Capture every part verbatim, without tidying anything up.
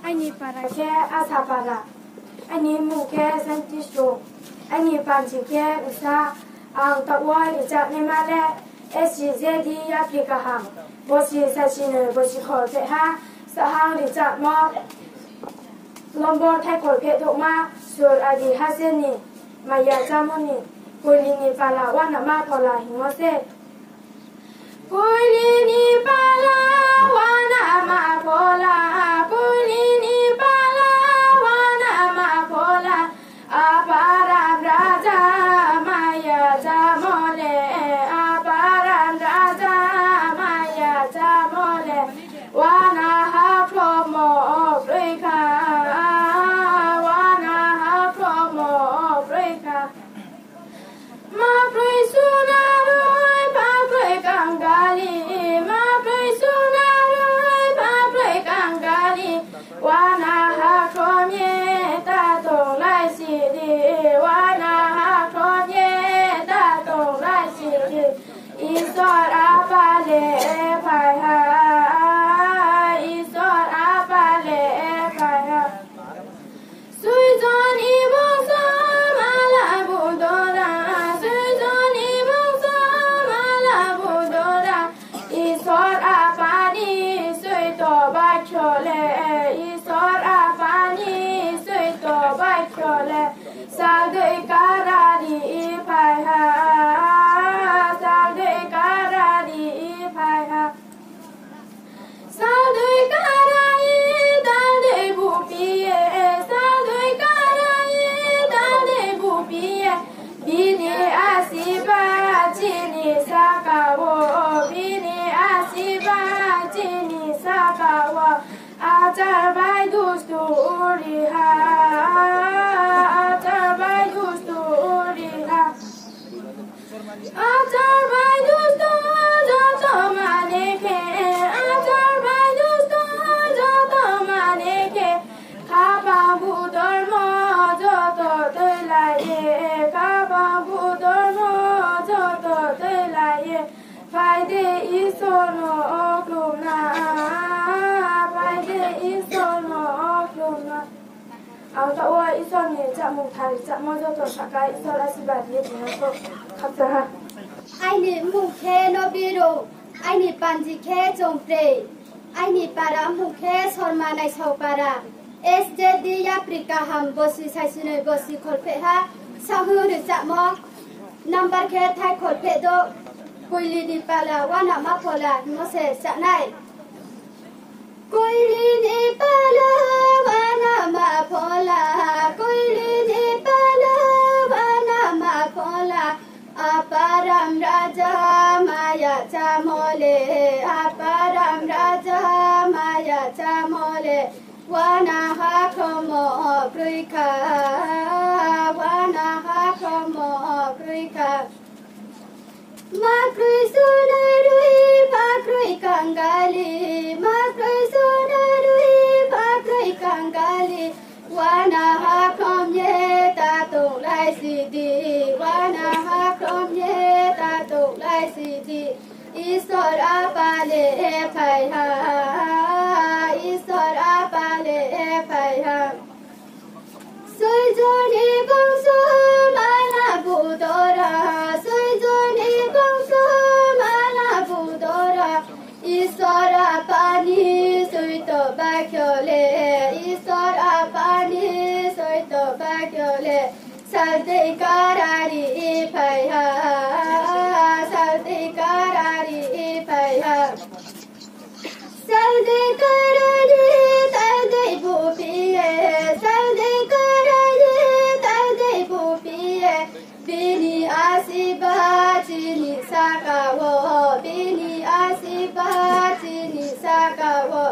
Aini para khe Asa para. Aini mmung khe Santi Song. Aini panji khe Usa. Ang taoh wo richah naima le S C Z D yapri kaham. Bosi saisinoi bosi kholphehha. Sahang richahmo. Lombo thaikholpheh douhma, sur adi hase ni, maya chámo ni, Koili ni pala wanama phola hingmo se. Koili ni pala wanama phola, Koili ni pala wanama phola, Aparam raja maya chámo le, Aparam raja maya chámo le, wana hakhlomo kroi kha, wana hakhlomo kroi kha. Ma kroi suna roi, ma kroi kangali, ma kroi suna roi, ma kroi kangali, wana hakhlomo ye ta tonglai si di, wana hakhlomo ye ta tonglai si di. Isor Apa le phai ha, Isor Apa le phai ha. Suijon ni bongso mala budora, Suijon ni bongso mala budora. Isor Apa ni suito baikho le, Isor Apa ni suito baikho le. Saldei karari phai ha, saldei karari phai ha. Saldei karari, saldei bupi ye, saldei karari, saldei bupi ye. Bini asiba chini saka wo, bini asiba chini saka wo. Achar bai dustu uri ha, achar bai dustu uri ha. Achar bai dustu joto mane khe, achar bai dustu joto mane khe, khaphang budormo joto tuilai ye, khaphang budormo joto tuilai ye. Phai di Isor no khlumna, phai di Isor no khlumna. Ang taoh wo Isor ni chámung thari chámo joto sahka Isor asirbad ye tongmo khakchang ha. Aini mmung khe Nobirung, aini panji khe Chongprei, aini para mmung khe Sorma Naisao para, S Z D yapri kaham bosi saisinoi bosi kholphehha, sahung richahmo, number khe thai kholpheh douh, Koili ni pala wanama phola hingmo se chánai. Koili ni pala wanama phola, Koili ni pala wanama phola, Aparam raja maya chámo le, Aparam raja maya chámo le, wana hakhlomo kroi kha, wana hakhlomo kroi kha. Ma kroi suna roi, ma kroi kangali, ma kroi suna roi, ma kroi kangali. Wana hakhlomo ye ta tonglai si di, wana hakhlomo ye ta tonglai si di. Isor Apa le phai ha, Isor Apa le phai ha. Soijon ni bongso mala budora, soijon ni bongso mala budora. Isor Apa ni soito baikho le, Isor Apa ni soito baikho le. Saldei karari phai ha, saldei karari phai ha. Saldei karari, saldei bupi ye, saldei karari, saldei bupi ye. Bini asiba chini saka wo, bini asiba chini saka wo.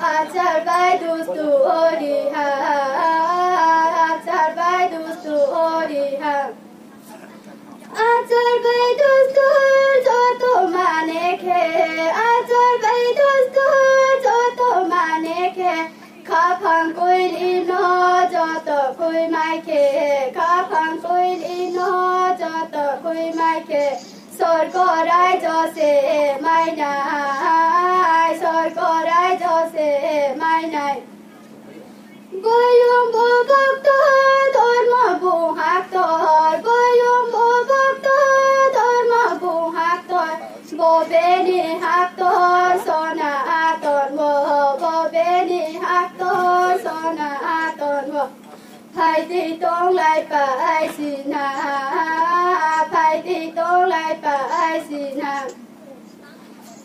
Achar bai dustu uri ha, achar bai dustu uri ha. Achar bai dustu joto mane khe, achar bai dustu joto mane khe, khaphang koili no joto khuimai khe, khaphang koili no joto khuimai khe, sorgo raijo se mainai, sorgo raijo se mainai. Boyong bo boktor, dormo bung haktor, boyong bo boktor, dormo bung haktor, bo bini haktor, sona ator mo, bo bini haktor, sona ator mo. Phai di tonglai pai sina, phai di tonglai pai sina.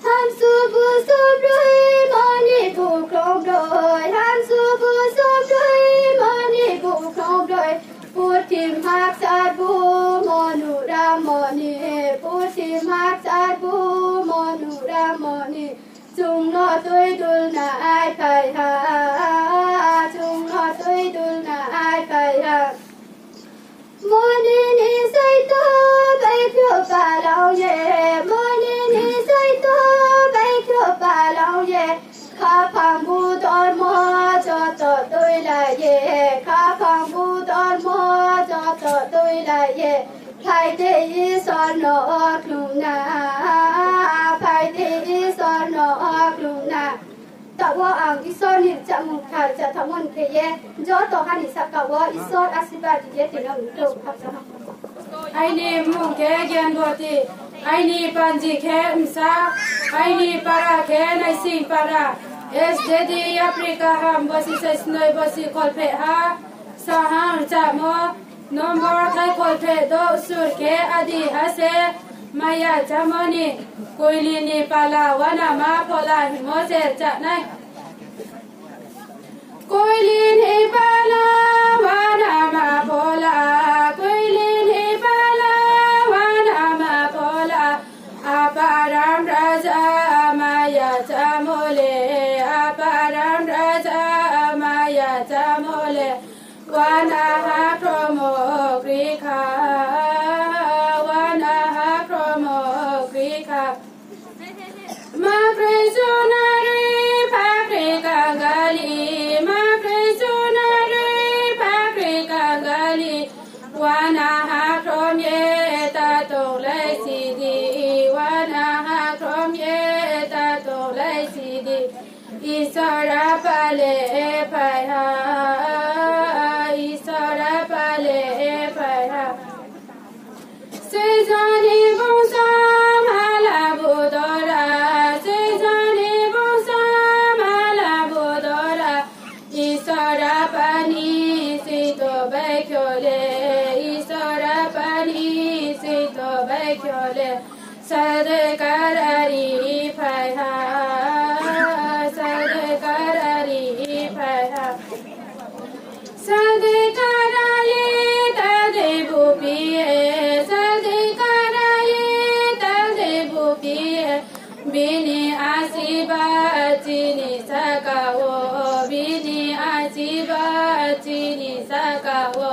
Hamsu busu broi mani bukrong broi, hamsu busu broi mani bukrong broi. Purthim haksar bu monu ramoni, purthim haksar bu monu ramoni. Chung no tui dulna ai phai ha, chung no tui dulna ai phai ha. Moni ni saito bai kro palang ye, moni ni saito bai kro palang ye. Khaphang bu dormo joto tuilai ye, khaphang bu dormo joto tuilai ye. Phai di Isor no khlumna, phai di Isor no khlumna. Taoh wo ang Isor ni rchamung kthar rcha thaohmo ni khe ye, joto ha ni sahka wo Isor asirbad ri ye tini ang tong khakchang ha. Aini mmung khe Gyanboti, aini panji khe Msa, aini para khe Naising para, S J D Yapri Kaham, bosi saisnoi bosi kholpheh ha, sahang rchamo, nombor thai kholpheh do sur khe adi ha se, maya chámo ni, koili ni pala wanama phola hingmo se rcha nai. Koili ni pala wanama phola, koili ni pala wanama phola. Aparam raja maya chámo le, aparam raja maya chámo le. Wana hakromo krikha, wana hakromo krikha. Makroi chunari phakri kangali, makroi chunari phakri kangali. Wana hakrom ye ta tonglai sidi, wana hakrom ye ta tonglai sidi. Isor apa le phai ha, Isor apa le phai ha. Sijani bungsa mala budora, sijani bungsa mala budora. Isor apa ni sito bai kyo le, Isor apa ni sito bai kyo le. Sade karari phai ha, sade karari phai ha. Sade karari tade bupi e, sade karari tade bupi e. Bini asirbad chini sahka wo, bini asirbad chini sahka wo.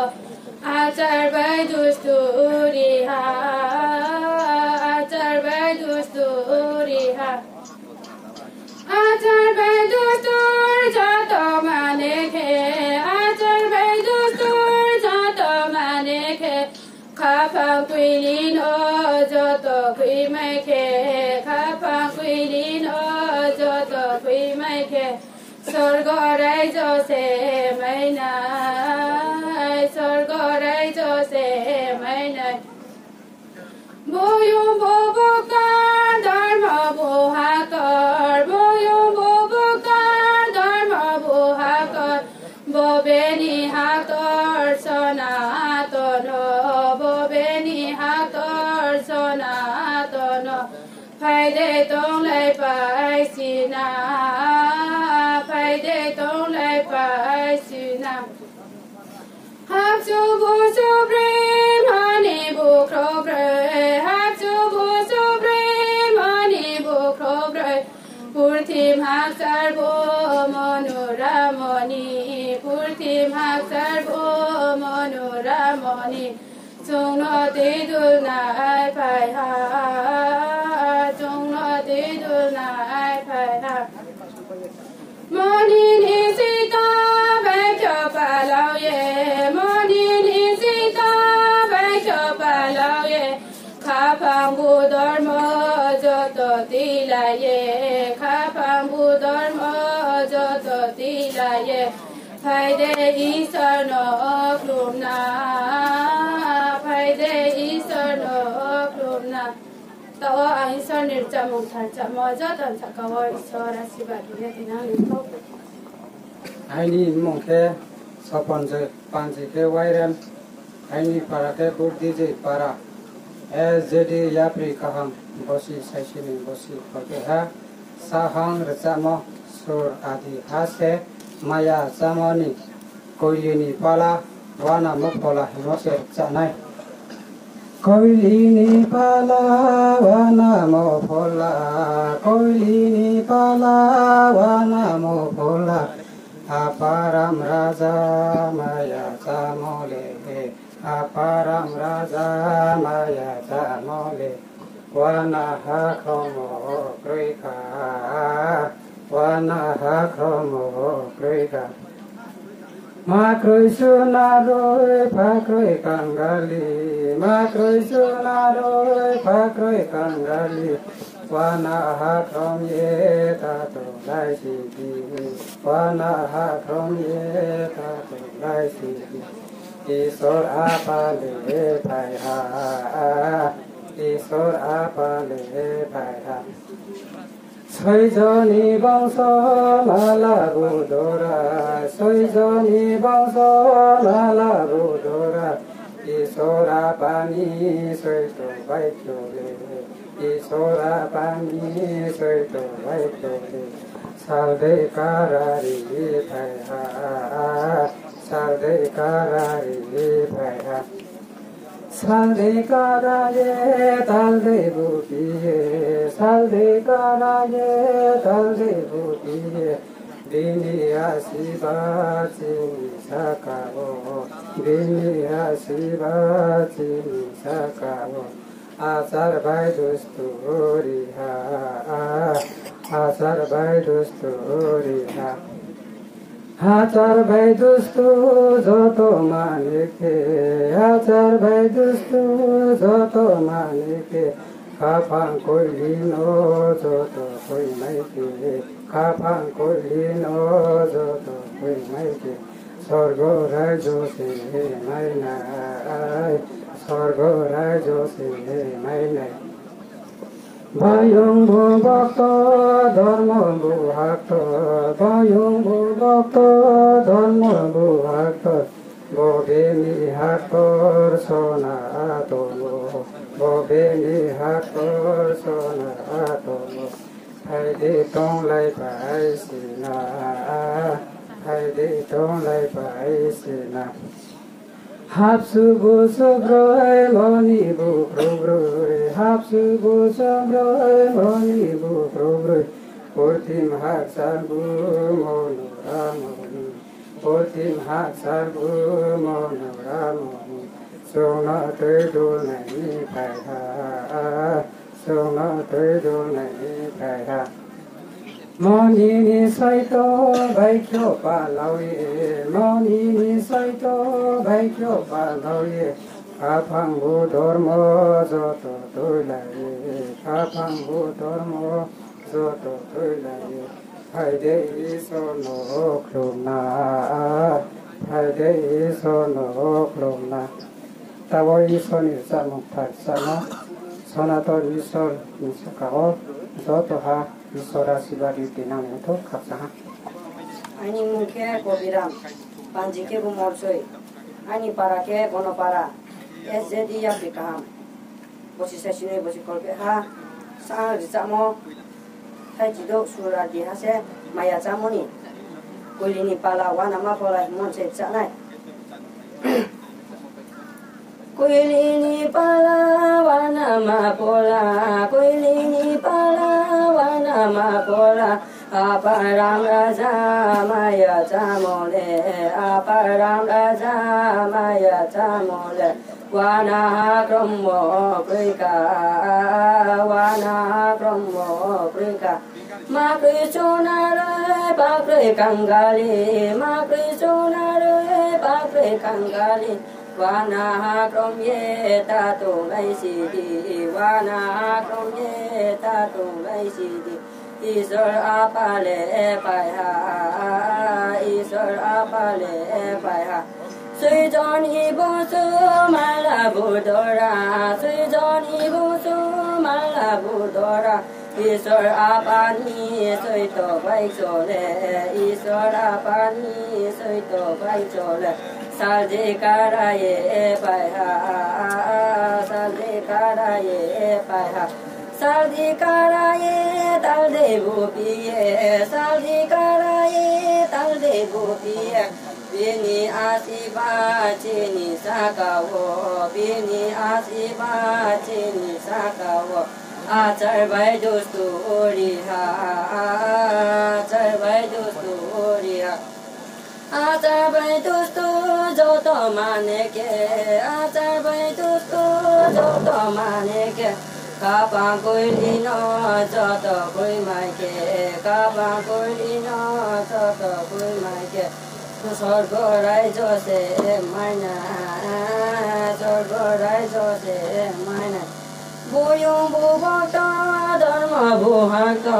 Achar bai dusturi ha, achar bai dusturi ha. Achar bai dustur joto mane khe, achar bai dustur joto mane khe. Khaphang koili no joto khuimai khe, khaphang koili no joto khuimai khe. Sorgo raijo se mai nai, sorgo raijo se mai nai. Buyung bubuktor dormo buhaktor, buyung bubuktor dormo buhaktor. Bo bini haktor sona atono, bo bini haktor sona atono. Phai de tonglai pai sina, phai de tonglai pai sina. Hapsu busu broi mani bukhro broi, hapsu busu broi mani bukhro broi. Purthim haksar bo monu ramoni, purthim haksar bo monu ramoni. Chung no tui dulna ai phai ha, chung no tui dulna ai phai ha. Moni ni sito bai kyo palau ye, moni ni sito bai kyo palau ye. Khaphang bu dormo joto tuilai ye, khaphang bu dormo joto tuilai ye. Phai de Isor no khlum na, phai de Isor no khlum na. Taoh wo ang Isor ni rchamo thar chamo joto ni sahka wo Isor asirbad ri ye tinang ni thou. Aini mmung khe Sopon Joy, panji khe Wairem, aini para khe Bukdi Joy para, S J D yapri kaham, bosi saisi ni bosi kholpheh ha, sahang rchamo, sur adi ha se, maya chámo ni, koili ni pala, uanamo phola hingmo se rcha nai. Koili ni pala, uanamo phola, koili ni pala, uanamo phola, Aparam raja maya chámo le, Aparam raja maya chámo le, uana ha khromo kroi kha, uana ha khromo kroi kha. Ma kroi suna roi pha kroi kangali, ma kroi suna roi pha kroi kangali, uana ha khrom ye ta tonglai si di, uana ha khrom ye ta tonglai si di. Isor Apa le phai ha, Isor Apa le phai ha. Soijo ni bongso mala budora, soijo ni bongso mala budora, Isor Apa ni soito bai khlum le, Isor Apa ni soito bai khlum le, saldei karari phai ha, saldei karari phai ha. Saldei kara ye, taldei bupi ye, saldei kara ye, taldei bupi ye, bini asiba chini sahka wo, bini asiba chini sahka wo, achar bai dustu ri ha, achar bai dustu ri ha. Achar bai dustu joto mani khe, achar bai dustu joto mani khe, khaphang koili no joto khuimai khe, khaphang koili no joto khuimai khe, sorgo raijo se mai nai, sorgo raijo se mai nai. Bayung bu bokto, dormo bu haktor, bayung bu bokto, dormo bu haktor, bo bini haktor sona atomo, bo bini haktor sona atomo. Phai di tonglai pai si na, phai di tonglai pai si na. Hapsu bu subroi moni bu krubroi, hapsu bu subroi moni bu krubroi, purthim haksar bu mono ramoni, purthim haksar bu mono ramoni, chung no tui dulnai ni phai ha, chung no tui dulnai ni phai ha. Moni ni soito bai khe palao ye, moni ni soito bai khe palao ye, khaphang bu dormo joto tuilai ye, khaphang bu dormo joto tuilai ye. Phai de Isor no khlum na, phai de Isor no khlum na. Taoh wo Isor ni rchamo thar rchamo, Sonaton Isor ni sahka wo joto ha Isor asirbad ri tinang ni thou khakchang ha. Aini mmung khe Kobiram, panji khe Bumor Soi, aini para khe Gonopara, S J D yapri kaham. Bosi saisi ni bosi kholpheh ha, sahang rchamo, thaichi douh sur adi ha se, maya chámo ni, koili ni pala uanama phola hingmo se rcha nai. Koili ni pala uanama phola, koili ni pala uanama phola, Aparam raja maya chámo le, Aparam raja maya chámo le, uana ha khromo kroi kha, uana ha khromo kroi kha. Ma kroi suna roi pha kroi kangali, ma kroi suna roi pha kroi kangali, uana ha khrom ye ta tonglai si di, uana ha khrom ye ta tonglai si di. Isor apa le pai ha, Isor apa le pai ha. Soijon ni bongso mala budora, soijon ni bongso mala budora. Isor apa ni soito baikso le, Isor apa ni soito baikso le. Saldi kara ye pai ha, saldi kara ye pai ha. Saldi kara ye talde bupi ye, saldi kara ye talde bupi ye. Bini asiba chini saka wo, bini asiba chini saka wo. Achar bai dustu ri ha, achar bai dustu ri ha. Achar bai dustu joto mane khe, achar bai dustu joto mane khe. Khapang khuiri no joto khui mai khe, khapang khuiri no joto khui mai khe. Sorgo raijo se mai nai, sorgo raijo se mai nai. Buyung bu bokto, dormo bu hakto,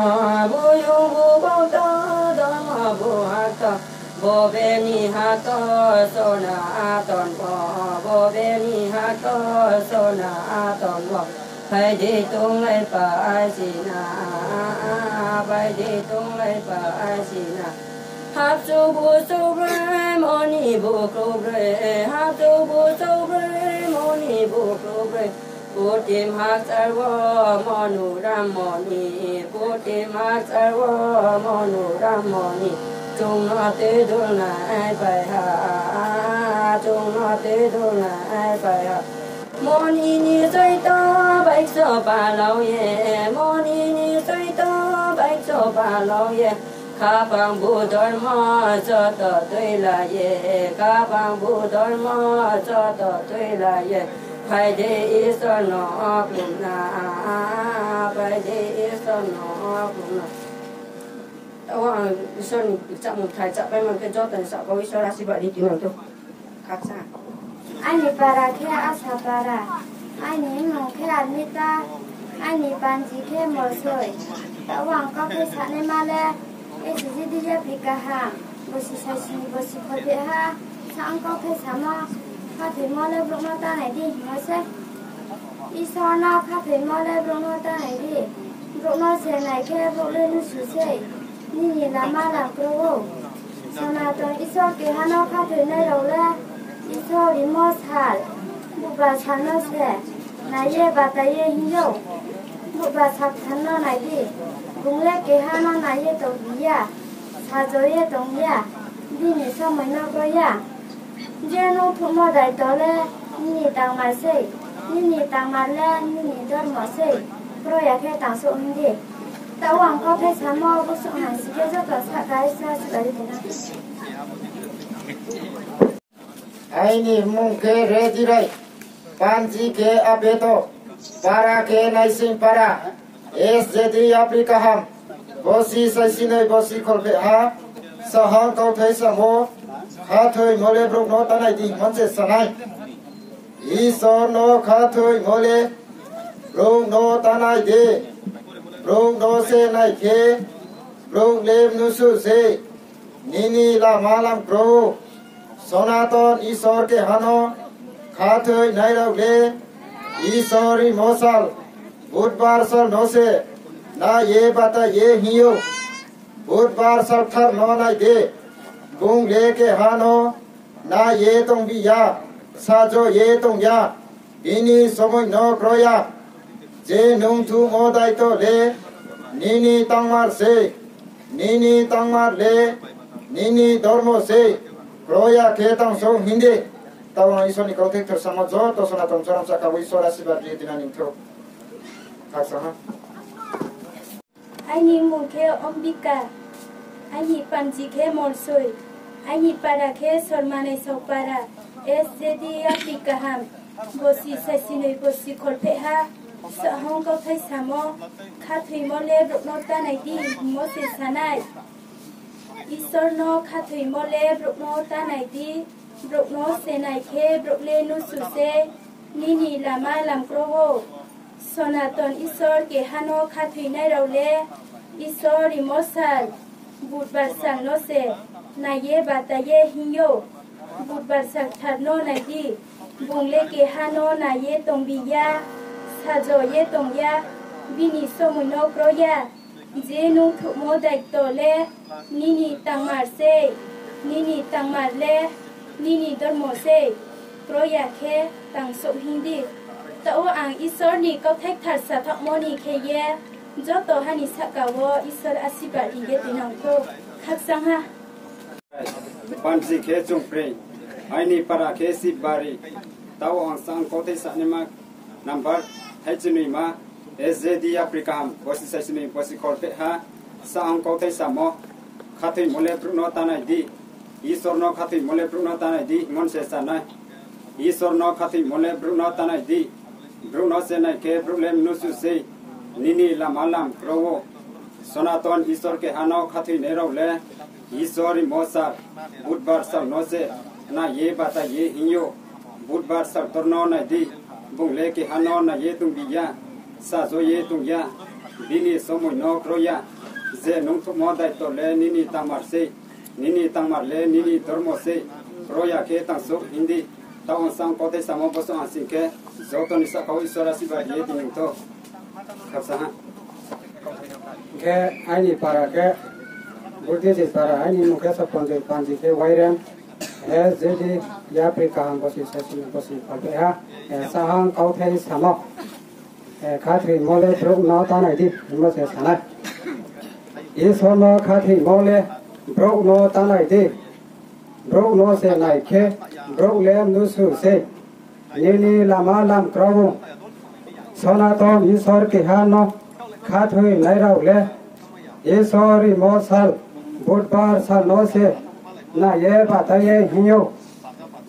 buyung bu bokto, dormo bu hakto. Bo bini hakto sona aton bo, bo bini hakto sona aton bo. Phai di tonglai pai sina, phai di tonglai pai sina. Hapchu bu soubroi, moni bu khroubroi, hapchu bu soubroi, moni bu khroubroi. Putim hakchar wo monuram moni, putim hakchar wo monuram moni. Chung no tui dulnai pai ha, chung no tui dulnai pai ha. Moni ni soito baikso palao ye, moni ni soito baikso palao ye. Khapang bu dormo joto tuilai ye, khapang bu dormo joto tuilai ye. Phai di Isor no khlumna, phai di Isor no khlumna. Tao ang Isor ni chamung thai chapai man khe joto ni saka wo Isor asirbad ri tinang thou. Khaksa. Aini para khe Asa para, aini mmung khe Armita, aini panji khe Molsoi. Tao ang kau khe sanaima le, S J D yapri kaham, bosi saisini bosi kholpheh ha, sa ang kau khe samo, khathoimo le brouh no ta nai di hingmo se. Isor no khathoimo le brouh no ta nai di, brouh no se nai khe brouh le nusu sei, nini lama lam kro ou. Sonaton Isor keha no khathoinai rao le, Isor rimo sal, buba sal no se nai ye batai ye hing ou. Buba sal kthar no nai di, bung le keha no nai ye tongbi ya, sajo ye tong ya, bini somoi no kro ya. Je nung thuhmo daito le nini tangmar sei, nini tangmar le nini dormo sei, kro ya khe tangsouh hing di. Tao ang kauthai samo bosong hamsi khe joto sahka Isor sibai ri di na. Aini mmung khe Redirai, panji khe Abeto, para khe Naising para, S J D yapri kaham, bosi saisinoi bosi kholpheh ha, sahang kauthai samo, khathoimo le brouh no ta nai di hingmo se sanai. Isor no khathoimo le brouh no ta nai di, brouh no se nai khe, brouh le mnusu se, nini lama lam kro ou. Sonaton Isor keha no khathoinai rao le, Isor rimo sal, Budbar sal no se nai ye batai ye hing ou. Budbar sal kthar no nai di, bung le keha no nai ye tongbi ya, sajo ye tong ya, bini somoi no kro ya. Je nung thuhmo daito le nini tangmar sei, nini tangmar le nini dormo sei, kro ya khe tangsouh hing di. Tao ang Isor ni kauthai kthar samo joto Sonaton Choram sahka wo Isor asirbad ri ye tinang thou. Khaksa ha. Aini mmung khe Ombika, aini panji khe Molsoi, aini para khe Sormanai Saopara, S J D yapri kaham, bosi saisinoi bosi kholpheh ha, sahang kauthai samo, khathoimo le brouh no ta nai di hingmo se sanai. Isor no khathoimo le brouh no ta nai di, brouh no se nai khe brouh le nusu se, nini lama lam kro ou. Sonaton Isor keha no khathoinai rao le, Isor rimo sal, Budbar sal no se nai ye batai ye hing ou. Budbar sal kthar no nai di, bung le keha no nai ye tongbi ya, sajo ye tong ya, bini somoi no kro ya. Je nung thuhmo daito le nini tangmar sei, nini tangmar le nini dormo sei, kro ya khe tangsouh hing di. Taoh wo ang Isor ni kauthai kthar sathaohmo ni khe ye joto ha ni sahka wo Isor asirbad ri ye tuinang thou. Khakchang ha. Panji khe Chungpring, aini para khe Sibari. Taoh ang sang kauthai sanaima number thaichinoi ma, S J D Aprikaham, bosi saisinoi bosi kholpheh ha, sa ang kauthai samo, khathoimo le brouh no ta nai di, Isor no khathoimo le brouh no ta nai di, hingmo se sa nai. Isor no khathoimo le brouh no ta nai di, brouh no se nai khe brouh le mnusu sei, nini lama lam kro ou. Sonaton Isor keha no khathoinai rao le, Isor rimo sal, Budbar sal no se nai ye batai ye hing ou. Budbar sal kthar no nai di, bung le keha no nai ye tongbi ya, sajo ye tong ya, bini somoi no kro ya. Je nung thuhmo daito le nini tangmar sei, nini tangmar le nini dormo sei, kro ya khe tangsouh hing di. Taoh ang sang kauthai samo boso ang sing khe, joto ni sahka wo Isor asirbad ri ye tuinang thou. Khakchang ha. Khe aini para khe, Burdi je para, aini mung khe Soponjoi, panji khe Wairem, S J D Aprikaham, bosi saisinoi bosi kholpheh ha, sahang kauthai samo, khathoimo le brouh no ta nai di, hingmo se sa nai. Isor no khathoimo le brouh no ta nai di, brouh no se nai khe brouh le mnusu sei, nini lama lam kro ou. Sonaton Isor keha no khathoinai rao le, Isor rimo sal, Budbar sal no se nai ye batai ye hing ou.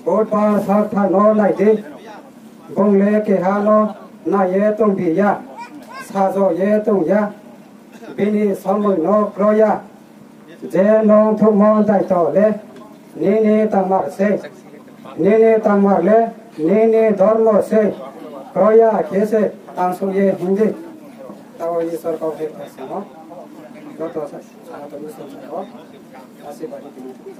Budbar sal kthar no nai di, bung le keha no nai ye tongbi ya, sajo ye tong ya, bini somoi no kro ya. Je nung thuhmo daito le nini tangmar sei, nini tangmar le nini dormo sei, kro ya khe se tangsouh ye hing di. Taoh Isor kau khe thasamo, joto sa, sa, Isor sa, asirbad ri di.